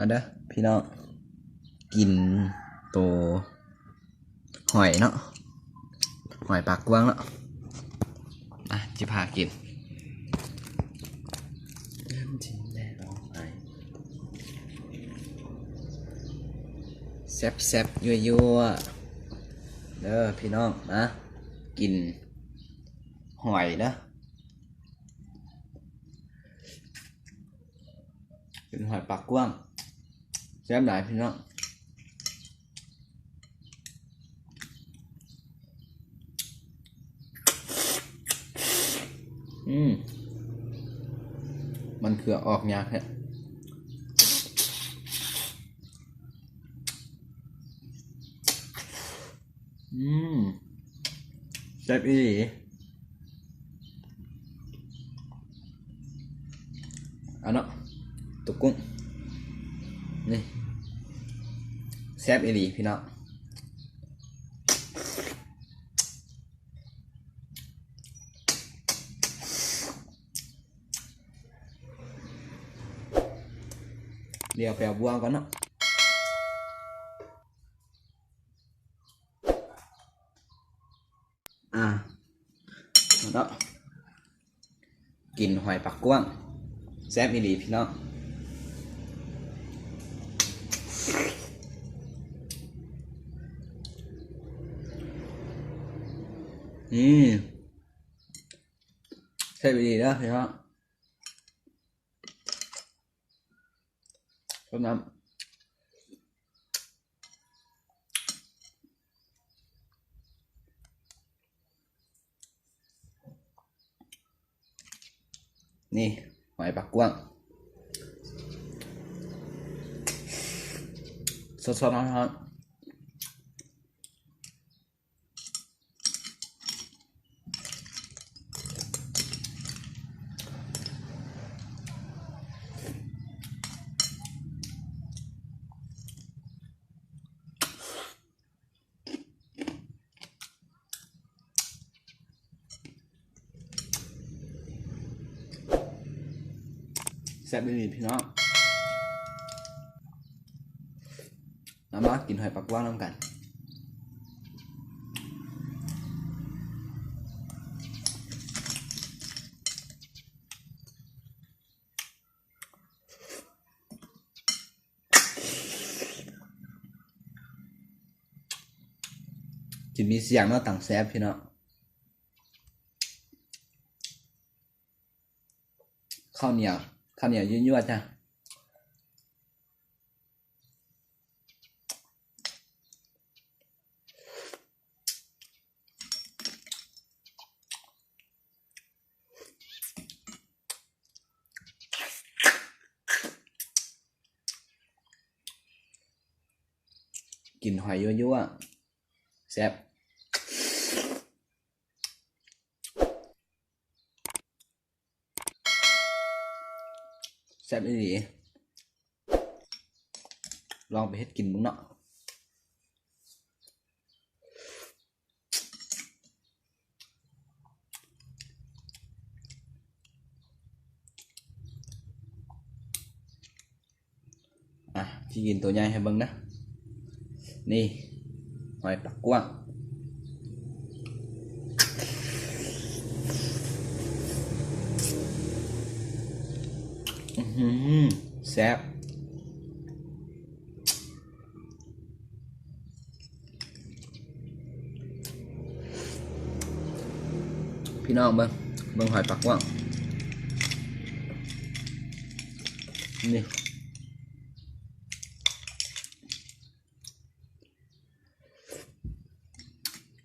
ມາເດີພີ່ນ້ອງ ກິນໂຕຫອຍເນາະ ຫອຍປາກກວ້າງເນາະ ມາ ຊິພາກິນ ແຊບໆ ຍົວໆ ເດີພີ່ນ້ອງ ມາ ກິນຫອຍເດີ. ເປັນຫອຍປາກກວ້າງ ແຊບຫຼາຍພີ່ນ້ອງ ອືມ ມັນເຄືອອອກຍາກແທ້. ອືມ ແຊບອີ່ຫຼີ ເອົາເນາະ ໂຕກຸ້ງ ນີ້ ແຊບອີ່ຫຼີພີ່ນ້ອງ ດຽວໄປເອົາບົວກ່ອນເນາະ. ອ່າ ເນາະ ກິນຫອຍປາກກວ້າງ ແຊບອີ່ຫຼີພີ່ນ້ອງ ນີ້ ແຊບອີ່ຫຼີເດີພີ່ນ້ອງ. ຕົ້ມນ້ຳ ນີ້ ຫອຍປາກກວ້າງ ສົດໆ ຮ້ອນໆ. ແຊບອີ່ຫຼີພີ່ນ້ອງ ມາ ມາກິນຫອຍປາກກວ້າງນຳກັນ. ຊິມີສຽງເນາະ ຕັງແຊບພີ່ນ້ອງ ເຂົ້າໜຽວ ເຂົ້າໜຽວຍົວໆ ຈ້າ. ກິນຫອຍຍົວໆ ແຊບ. ແຊບອີ່ຫຼີ ລອງໄປເຮັດກິນເບິ່ງເນາະ. ອ່ະ ຊິກິນໂຕໃຫຍ່ໃຫ້ເບິ່ງນະ ນີ້ ຫອຍປາກກວ້າງ ອື ແຊບ. ພີ່ນ້ອງເບິ່ງ ເບິ່ງຫອຍປາກກວ້າງ ນີ້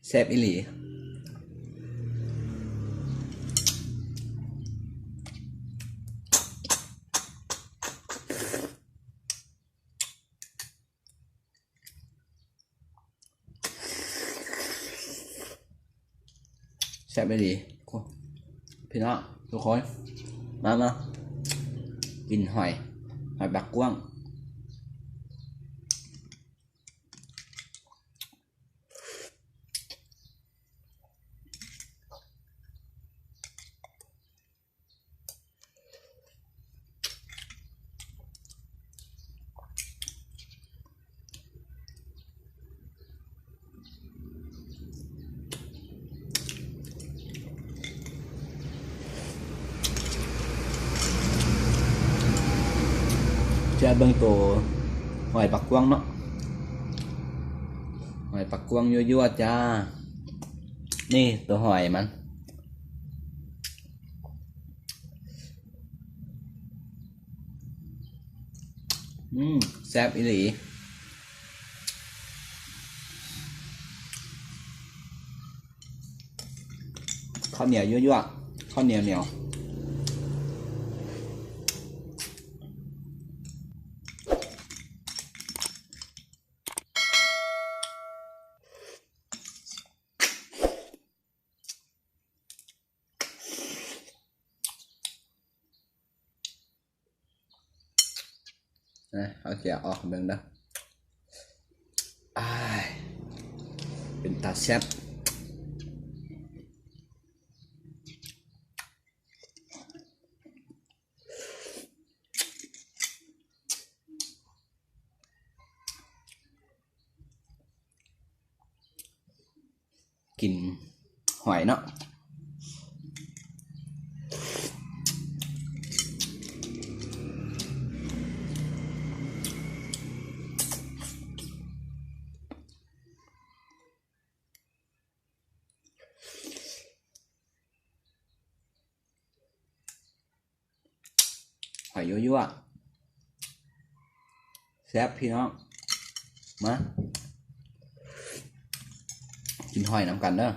ແຊບອີ່ຫຼີ. ແຊບອີ່ຫຼີ ພີ່ນ້ອງທຸກຄົນ ມາ ມາ ກິນຫອຍ ຫອຍປາກກວ້າງ. ແ ຈະເບິ່ງໂຕຫອຍປາກກວາງເນາະ ຫອຍປາກກວາງຍົວໆ ຈ້າ. ນີ້ໂຕຫອຍມັນ ອືມ ແຊບອີ່ຫຼີ. ເຂົ້າໜຽວຍົວໆ ເຂົ້າໜຽວໆ. ນະ ເຮົາຊິເອົາອອກໃຫ້ເບິ່ງເດີ. ອ້າຍ ເປັນຕາແຊບ. ກິນຫອຍເນາະ. ຫອຍຍົວໆ ແຊບພີ່ນ້ອງ. ມາກິນຫອຍນຳກັນເດີ.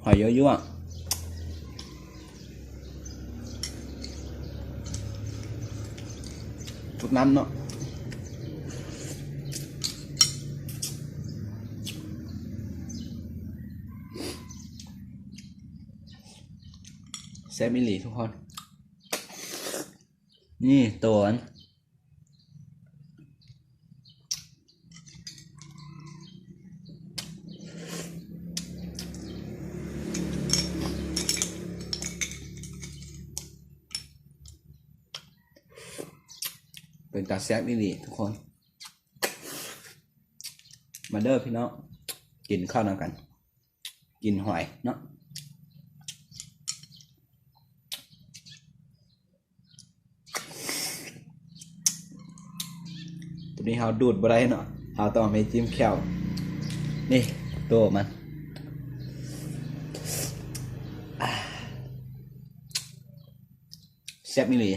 ຫອຍຍົວໆ ທຸກນ້ຳເນາະ. ແຊບອີ່ຫຼີທຸກຄົນ. ນີ້ໂຕມັນ ເປັນຕາແຊບອີ່ຫຼີທຸກຄົນ. ມາເດີພີ່ນ້ອງ ກິນເຂົ້ານຳກັນ. ກິນຫອຍເນາະ. ໂຕນີ້ເຮົາດູດບໍ່ໄດ້ເນາະ ເຮົາຕ້ອງໄປຈິ້ມແຂ້ວ. ນີ້ໂຕມັນ ແຊບອີ່ຫຼີ.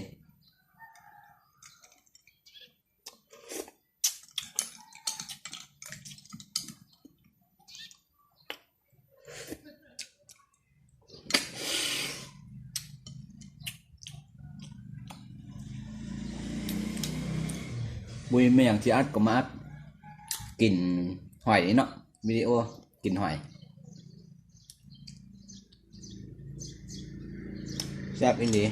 ບໍ່ມີຫຍັງຊິອັດກໍມາອັດ ກິນຫອຍນີ້ເນາະ ວິດີໂອກິນຫອຍ. ແຊບອີ່ຫຼີ.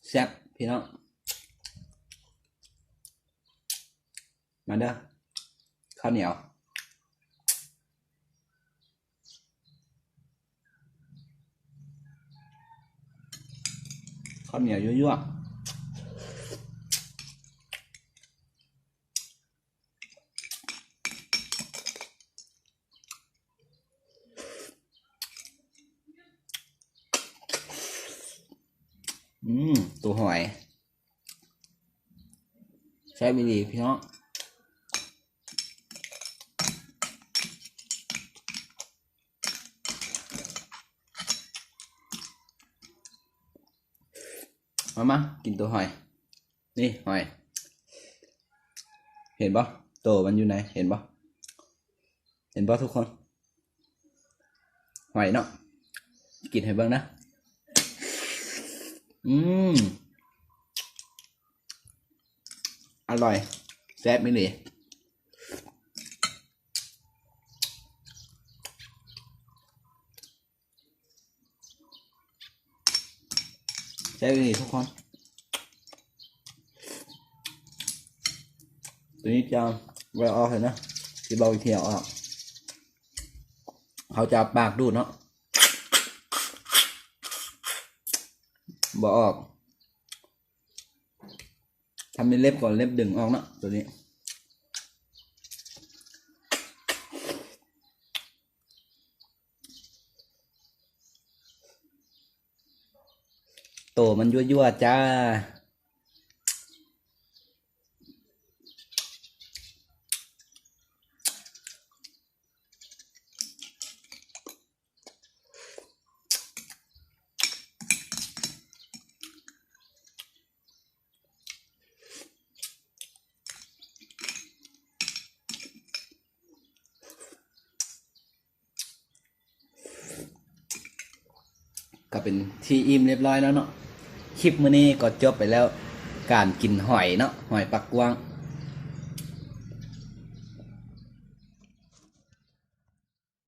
ແຊບພີ່ນ້ອງ. ມາເດີ ເຂົ້າໜຽວ ເຂົ້າໜຽວຍົວໆ. ອືມ ໂຕຫອຍ ແຊບອີ່ຫຼີພີ່ນ້ອງ. ມາ ມາກິນໂຕຫອຍ. ນີ້ຫອຍ ເຫັນບໍ່? ໂຕມັນຢູ່ໃນ ເຫັນບໍ່? ເຫັນບໍ່ທຸກຄົນ? ຫອຍເນາະ ກິນໃຫ້ເບິ່ງນະ. ອືມ ອະລ່ອຍ ແຊບອີ່ຫຼີ. ເອີ ທຸກຄົນ ຕົວນີ້ຈະບໍ່ອອກເລີຍນະ ຊິບອກວິທີເອົາອອກ ເຮົາຈະເອົາປາກດູດເນາະ ບໍ່ອອກ ຖ້າມີເລັບກໍເລັບດຶງອອກເນາະ ຕົວນີ້ ໂຕມັນຍົວໆ ຈ້າ. ກໍເປັນທີ່ອີ່ມລຽບຮ້ອຍແລ້ວເນາະ ຄລິບມື້ນີ້ກໍຈົບໄປແລ້ວ ການກິນຫອຍເນາະ ຫອຍປາກກວ້າງ